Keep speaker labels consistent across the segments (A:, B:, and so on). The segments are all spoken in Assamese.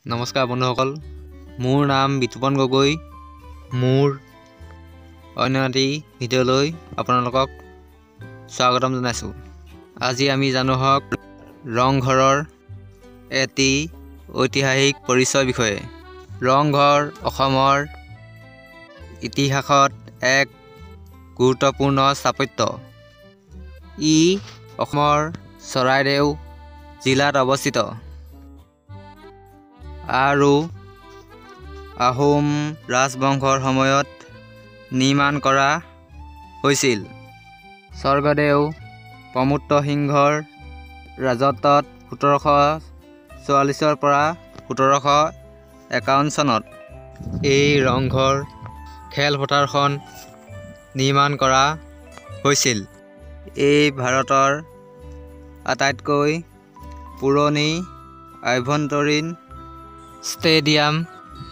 A: নমস্কাৰ বন্ধুসকল, মোৰ নাম বিতুপন গগৈ। মোৰ অন্য এটি ভিডিঅ'লৈ আপোনালোকক স্বাগতম জনাইছোঁ। আজি আমি জানো হওক ৰংঘৰৰ এটি ঐতিহাসিক পৰিচয় বিষয়ে। ৰংঘৰ অসমৰ ইতিহাসত এক গুৰুত্বপূৰ্ণ স্থাপত্য। ই অসমৰ চৰাইদেউ জিলাত অৱস্থিত আৰু আহোম ৰাজবংশৰ সময়ত নিৰ্মাণ কৰা হৈছিল। স্বৰ্গদেউ প্ৰমত্ত সিংহৰ ৰাজত্বত 1744ৰ পৰা 1751 চনত এই ৰংঘৰ খেলপথাৰখন নিৰ্মাণ কৰা হৈছিল। এই ভাৰতৰ আটাইতকৈ পুৰণি আভ্যন্তৰীণ ষ্টেডিয়াম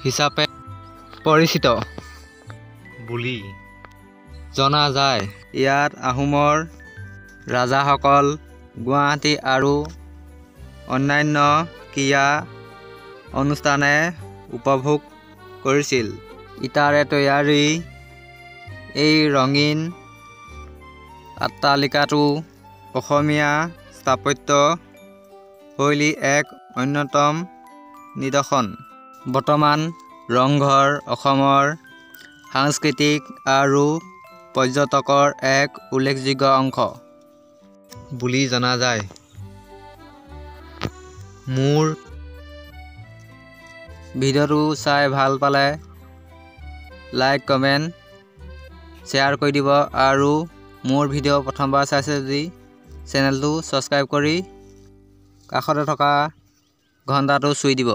A: হিচাপে পৰিচিত
B: বুলি
A: জনা যায়। ইয়াত আহোমৰ ৰাজাসকল গুৱাহাটী আৰু অন্যান্য ক্ৰীড়া অনুষ্ঠানে উপভোগ কৰিছিল। ইটাৰে তৈয়াৰী এই ৰঙীন অট্টালিকাটো অসমীয়া স্থাপত্য শৈলীৰ এক অন্যতম নিদৰ্শন। বৰ্তমান ৰংঘৰ অসমৰ সাংস্কৃতিক আৰু পৰ্যটকৰ এক উল্লেখযোগ্য অংশ বুলি জনা যায়। মোৰ ভিডিঅ'টো চাই ভাল পালে লাইক, কমেণ্ট, শ্বেয়াৰ কৰি দিব আৰু মোৰ ভিডিঅ' প্ৰথমবাৰ চাইছে যদি চেনেলটো ছাবস্ক্ৰাইব কৰি কাষতে থকা ঘণ্টাটো চুই দিব।